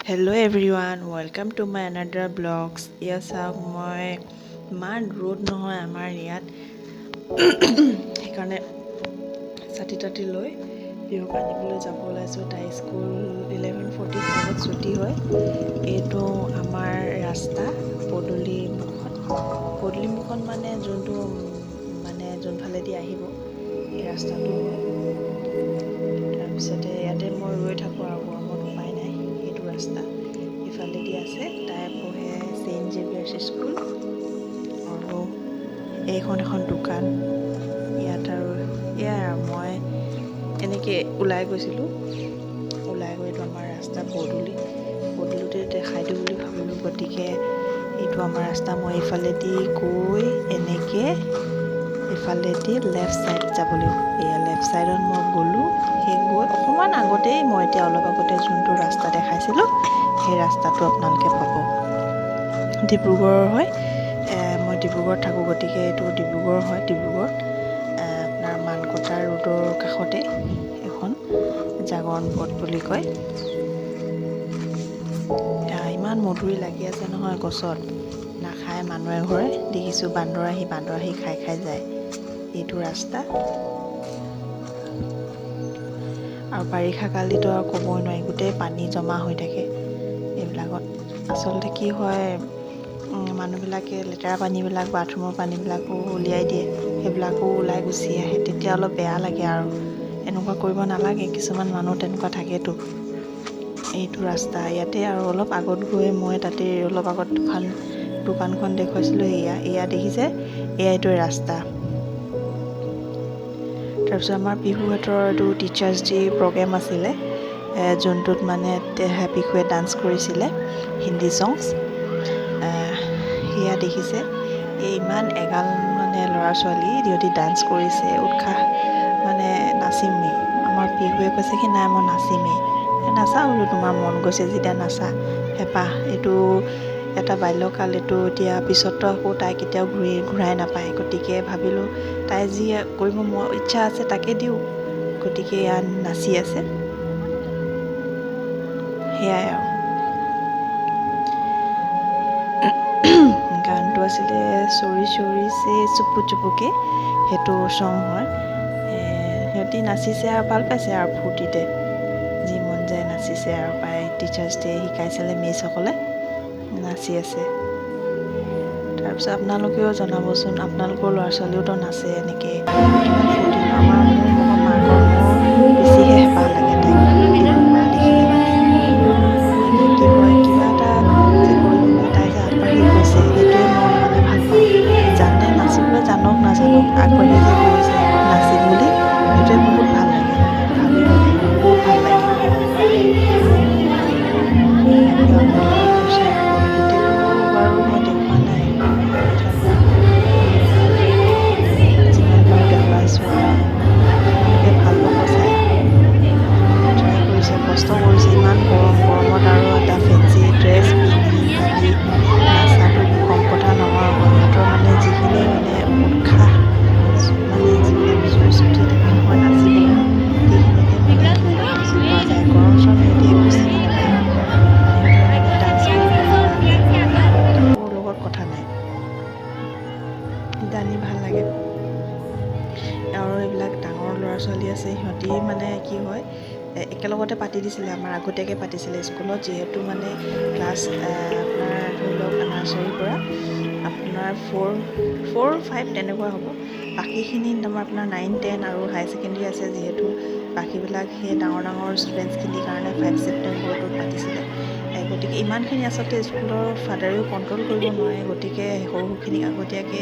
Hello everyone, welcome to my another blogs. এয়া চাওক, মই ইমান ৰ'দ নহয় আমাৰ ইয়াত, সেইকাৰণে ছাতি তাতি লৈ পিহুক আনিবলৈ যাব ওলাইছোঁ। তাই স্কুল 11:45ত ছুটি হয়। এইটো আমাৰ ৰাস্তা পদূলি মুখত, পদূলি মুখত মানে যোনটো মানে যোনফালেদি আহিব সেই ৰাস্তাটো হয়। তাৰপিছতে ইয়াতে মই ৰৈ থাকোঁ আৰু গৰমত উপায় নাই। সেইটো ৰাস্তা ইফালেদি আছে। তাই পঢ়ে ছেইণ্ট জেভিয়াৰ্ছ স্কুল। আৰু এইখন এখন দোকান ইয়াত। আৰু এয়াই আৰু মই এনেকৈ ওলাই গৈছিলোঁ। ওলাই গৈ এইটো আমাৰ ৰাস্তা পদূলি, পদূলিতে দেখাই দিওঁ বুলি ভাবিলোঁ। গতিকে এইটো আমাৰ ৰাস্তা। মই এইফালেদি গৈ এনেকৈ এইফালেদি লেফ্ট ছাইড যাব লাগিব। এয়া লেফ্ট ছাইডত মই গ'লোঁ। সেই গৈ অকণমান আগতেই মই এতিয়া অলপ আগতে যোনটো ৰাস্তা দেখাইছিলোঁ, সেই ৰাস্তাটো আপোনালোকে পাব। ডিব্ৰুগড়ৰ হয়, মই ডিব্ৰুগড়ত থাকোঁ, গতিকে এইটো ডিব্ৰুগড় হয়। ডিব্ৰুগড়ত আপোনাৰ মানকটা ৰোডৰ কাষতে এখন জাগৰণ পথ বুলি কয়। ইমান মধুৰি লাগি আছে নহয় গছত, নাখায় মানুহে ঘৰে। দেখিছোঁ বান্দৰ আহি বান্দৰ আহি খাই খাই যায়। এইটো ৰাস্তা। আৰু বাৰিষা কালিতো আৰু ক'বই নোৱাৰি, গোটেই পানী জমা হৈ থাকে এইবিলাকত। আচলতে কি হয়, মানুহবিলাকে লেতেৰা পানীবিলাক, বাথৰুমৰ পানীবিলাকো উলিয়াই দিয়ে, সেইবিলাকো ওলাই গুচি আহে, তেতিয়া অলপ বেয়া লাগে। আৰু এনেকুৱা কৰিব নালাগে, কিছুমান মানুহ তেনেকুৱা থাকেতো। এইটো ৰাস্তা ইয়াতে আৰু অলপ আগত গৈ মই তাতে অলপ আগত দোকানখন দেখুৱাইছিলোঁ। এয়া দেখিছে, এয়া এইটোৱে ৰাস্তা। তাৰপিছত আমাৰ পিহুহঁতৰ এইটো টিচাৰ্ছ ডে প্ৰগ্ৰেম আছিলে, যোনটোত মানে পিহুৱে ডান্স কৰিছিলে হিন্দী ছংছ। সেয়া দেখিছে, এই ইমান এগাল মানে ল'ৰা ছোৱালী সিহঁতি ডান্স কৰিছে, উৎসাহ মানে নাচিমেই। আমাৰ পিহুৱে কৈছে কি নাই মই নাচিমেই। নাচা বোলো, তোমাৰ মন গৈছে যেতিয়া নাচা, হেঁপাহ এইটো এটা বাল্যকাল, এইটো এতিয়া পিছততো আকৌ তাই কেতিয়াও ঘূৰাই নাপায়। গতিকে ভাবিলোঁ তাই যি কৰিব মোৰ ইচ্ছা আছে তাকে দিওঁ। গতিকে এয়া নাচি আছে, সেয়াই। আৰু গানটো আছিলে চৰি চৰি চে চুপু চুপুকে, সেইটো চং হয়। সিহঁতি নাচিছে আৰু ভাল পাইছে আৰু ফূৰ্তিতে যি মন যায় নাচিছে। আৰু প্ৰায় টিচাৰ্ছ ডে শিকাইছিলে মিছসকলে, নাচি আছে। তাৰপিছত আপোনালোকেও জনাবচোন, আপোনালোকৰ ল'ৰা ছোৱালীওতো নাচে এনেকৈ, কিমান ফূৰ্তি। আমাৰ মোৰ মাকৰ মোৰ বেছিহে হেঁপাহ লাগে তাইক দেখিলে। মানে কি হয়, কিবা এটা যে কৰিবলৈ তাই যে আগবাঢ়ি গৈছে, সেইটোৱে মই মানে ভাল পাওঁ। জানে নাচিবলৈ জানক নাজানক, আগবাঢ়ি যে গৈছে নাচিম বুলি, সেইটোৱে বহুত ভাল লাগে। ভাবি বহুত ভাল লাগে। শ্বেয়াৰ কৰোঁ গোটেইবোৰ বাৰু মই দেখুওৱা নাই, তথাপিও যিমান পাৰোঁ দেখুৱাইছোঁ। আপোনালোকে ভাল পাব চাই। ট্ৰাই কৰিছে, কষ্ট কৰিছে, ইমান গৰম, গৰমত আৰু এটা ফেঞ্চি ড্ৰেছ পিন্ধি মেলি নাচাটো কম কথা নহয়। সিহঁতৰ মানে যিখিনি মানে উৎসাহ, মানে যিবিলাক জোচ উঠি থাকে নহয় নাচিবলৈ, সেইখিনিতে মানে বুজি পোৱা যায়। গৰম চৰম সিহঁতি একো চিনি নাপায়। সিহঁতৰ মানে ডান্স কৰিবলৈ বা কাপোৰৰ লগত কথা নাই। জানি ভাল লাগে। আৰু এইবিলাক ডাঙৰ ল'ৰা ছোৱালী আছে, সিহঁতি মানে কি হয়, একেলগতে পাতি দিছিলে আমাৰ, আগতীয়াকৈ পাতিছিলে স্কুলত। যিহেতু মানে ক্লাছ আপোনাৰ ধৰি লওক নাৰ্চাৰীৰ পৰা আপোনাৰ 4 5 তেনেকুৱা হ'ব। বাকীখিনি আমাৰ আপোনাৰ 9 10 আৰু হাই ছেকেণ্ডেৰী আছে, যিহেতু বাকীবিলাক সেই ডাঙৰ ডাঙৰ ষ্টুডেণ্টছখিনিৰ কাৰণে 5 ছেপ্টেম্বৰটোত পাতিছিলে। গতিকে ইমানখিনি আচলতে স্কুলৰ ফাদাৰেও কণ্ট্ৰল কৰিব নোৱাৰে। গতিকে সৰু সৰুখিনিক আগতীয়াকৈ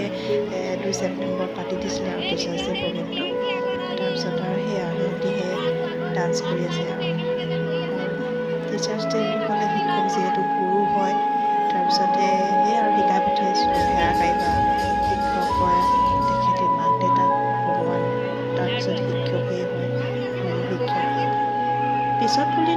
2 ছেপ্টেম্বৰত পাতি দিছিলে আৰু টিচাৰ্ছ ডে প্ৰগ্ৰেমটো। তাৰপিছত আৰু সেয়া সিহঁতিহে ডান্স কৰি আছে। আৰু টিচাৰ্ছ ডে বুলি ক'লে শিক্ষক যিহেতু গুৰু হয়, তাৰপিছতে সেয়া আৰু শিকাই পঠিয়াইছোঁ, সেৱা কাৰিবা। শিক্ষক হয় তেখেতে মাক দেউতাক ভগৱান, তাৰপিছত শিক্ষকেই হয় গুৰু শিক্ষক। পিছত বুলি